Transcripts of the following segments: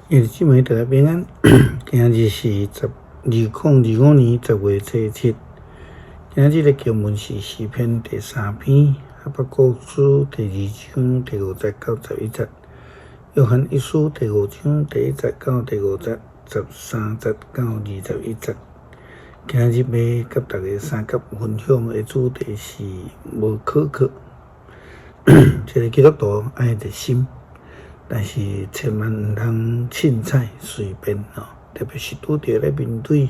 兄弟姊妹大家平安，今日是2025年10月初7。今日的經文是詩篇第三篇，哈巴谷書第二章第五節到11節，約翰一書第五章第一節到第五節，13節到21節。今日欲佮大家相佮分享的主題是無可靠。這个基督徒愛熱心，但是千萬毋通凊彩隨便吼，特別是拄著咧面對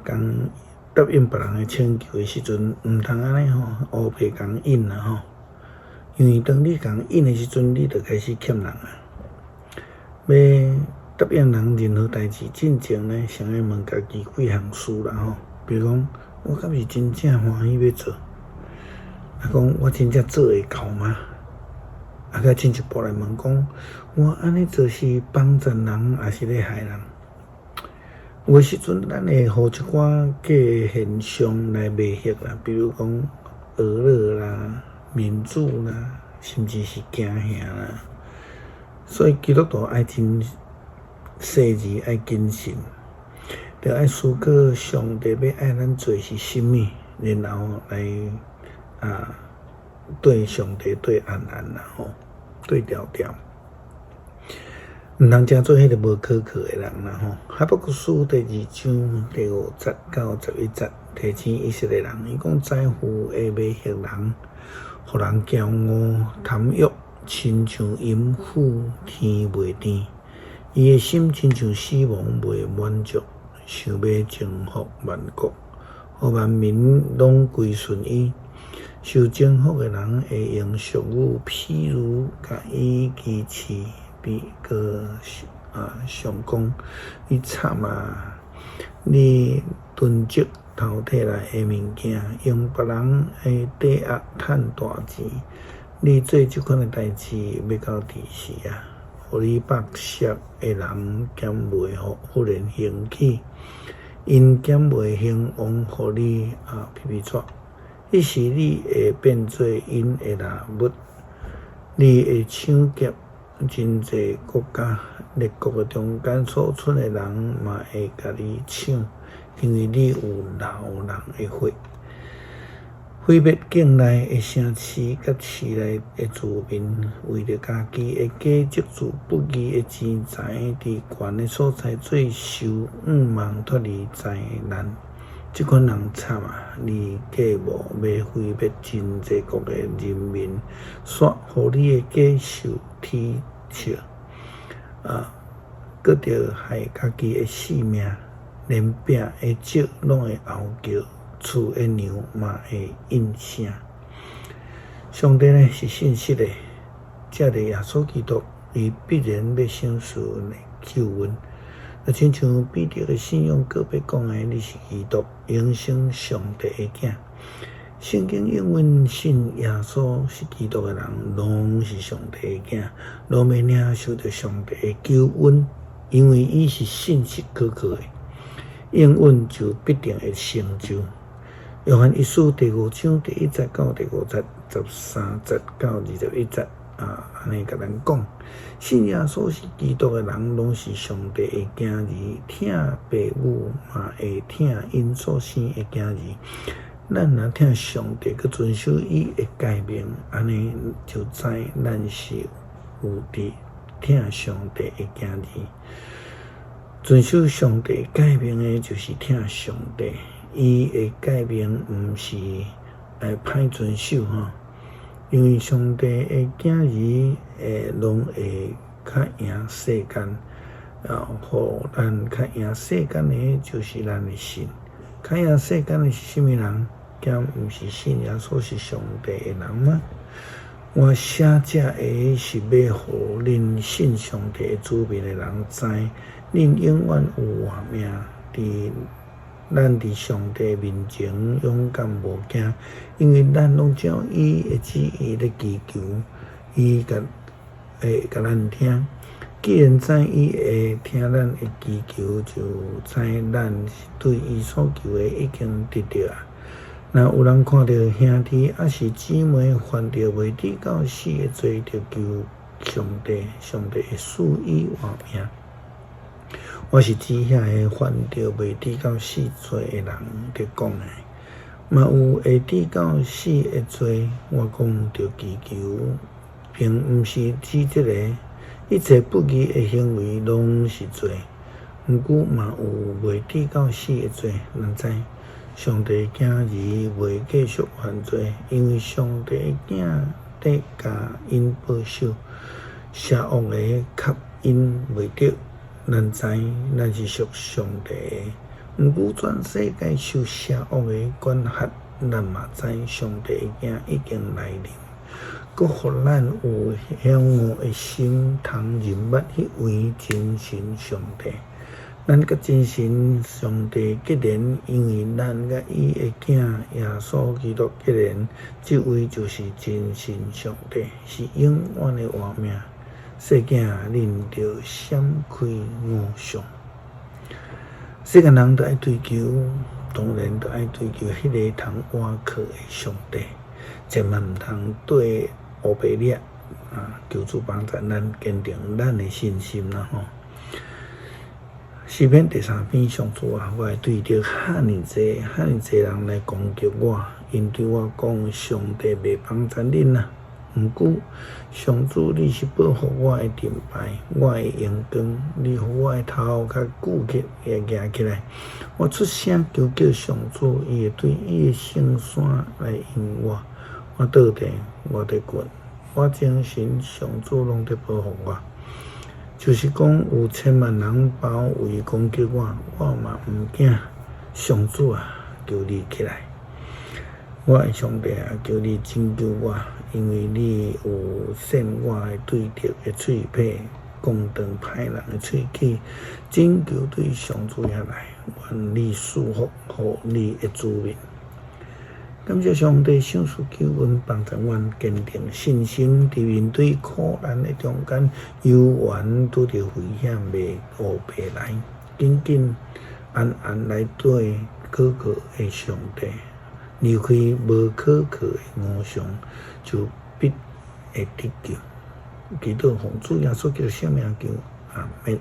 共答應別人的請求的時陣，毋通按呢吼，烏白共應啦吼。因為當你共應的時陣，你就開始欠人啊。欲答應人任何代誌進前呢，先愛問家己幾項事啦吼。比如講，我敢是真正歡喜欲做？啊，講我真正做會到嗎？啊，閣進一步來問講，我按呢做是幫贊人，抑是咧害人？有的時陣，咱會予一寡假的現象來迷惑啦，比如講娛樂啦、民主啦，甚至是驚嚇啦。所以基督徒愛真細膩，愛謹慎，著愛思考上帝欲愛咱做是啥物，然後來啊對上帝對按按啦吼。對調調，毋通成做彼个無可靠的人啦吼。哈巴谷書第二章第五節到11節，提醒以色列人，伊講財富會迷惑人，予人驕傲、貪欲，親像淫婦甜袂甜。伊的心親像死亡袂滿足，想欲征服萬國，予萬民攏歸順伊。受征服的人會用俗語、譬喻，共伊支持，比閣啊上講，你慘啊！你囤積偷提來的物件，用別人的抵押趁大錢，你做這款的代誌，欲到佇時啊？予你百色的人敢袂忽然興起，𪜶敢袂興旺，予你啊皮皮掣？彼時你會變做𪜶的獵物，你會搶劫真濟國家，列國的中間所賰的人嘛會共你搶，因為你有流人的血，毀滅境內的城市佮市內的住民，為著家己的家積聚不義的錢財，佇懸的所在做壽，向望脫離災難。這款人慘啊！你計謀欲毀滅真濟國的人民，煞予你的家受恥笑，啊，閣著害家己的性命，連餅的石攏會嗷叫，飼的羊嘛會應聲。上帝呢是信實的，藉著耶穌基督，伊必然欲賞賜來救阮。啊，親像彼得的信仰告白講的，你是基督，永生上帝的囝。聖經應允信耶穌是基督的人，攏是上帝的囝，攏欲領受著上帝的救恩，因為伊是信實可靠的，應允就必定會成就。約翰一書第五章第一節到第五節，13節到21節。啊，按呢共咱講，信耶穌是基督的人，攏是上帝的囝兒，疼爸母嘛會疼𪜶所生的囝兒。咱若疼上帝，閣遵守伊的誡命，按呢就知咱是有佇疼上帝的囝兒。遵守上帝誡命的，就是疼上帝。伊的誡命毋是會歹遵守吼。因為上帝的囝兒會攏會較贏世間，啊，予咱較贏世間的，就是咱的信。較贏世間的是啥物人？敢毋是信耶穌是上帝的人嗎？我寫這个是欲予恁信上帝的子民的人知，恁永遠有活命佇咱佇上帝面前勇敢無驚，因為咱攏照伊的旨意咧祈求，伊共會共咱聽。既然知伊會聽咱的祈求，就知咱是對伊所求的已經得著啊。若有人看著兄弟抑是姊妹犯著袂致到死的罪，就求上帝，上帝會賜伊活命。我是指遐个犯著袂致到死罪的人佇講的。嘛有會致到死的罪，我講著祈求，並毋是指這个。一切不義的行為攏是罪，毋過嘛有袂致到死的罪。咱知上帝囝兒袂繼續犯罪，因為上帝的囝佇共𪜶保守，邪惡的及𪜶袂著。咱知咱是屬上帝的，毋過全世界受邪惡的管轄，咱嘛知上帝的囝已經來臨，閣予咱有曉悟的心，通認捌彼位真神上帝。咱佮真神上帝結連，因為咱佮伊的囝耶穌基督結連，這位就是真神上帝，是永遠的活命。細囝，恁著閃開偶像。世間人都愛追求，當然都愛追求彼个通倚靠的上帝，千萬毋通綴烏白掠啊！求主幫助咱堅定咱的信心啦吼。詩篇第三篇，上主啊，我會對著遐爾濟、遐爾濟人來攻擊我，𪜶對我講，上帝袂幫助恁啊！毋過，上主你是保護我的盾牌，我的榮光，你予我的頭較舉起，會舉起來。我出聲求叫上主，伊會對伊的聖山來應我。我倒地，我佇睏，我精神上主攏佇保護我。就是講有千萬人包圍攻擊我，我嘛毋驚。上主啊，求你起來！我的上帝啊，求你拯救我，因為你有扇我的對敵的喙䫌，摃斷歹人的喙齒。拯救對上主遐來，願你賜福予你的子民。感謝上帝賞賜救恩，幫助阮堅定信心，佇面對苦難的中間，猶原拄著危險袂烏白來，緊緊安安來綴可靠的上帝，離開無可靠的偶像，就必會得救。祈禱奉主耶穌基督聖名求，阿們。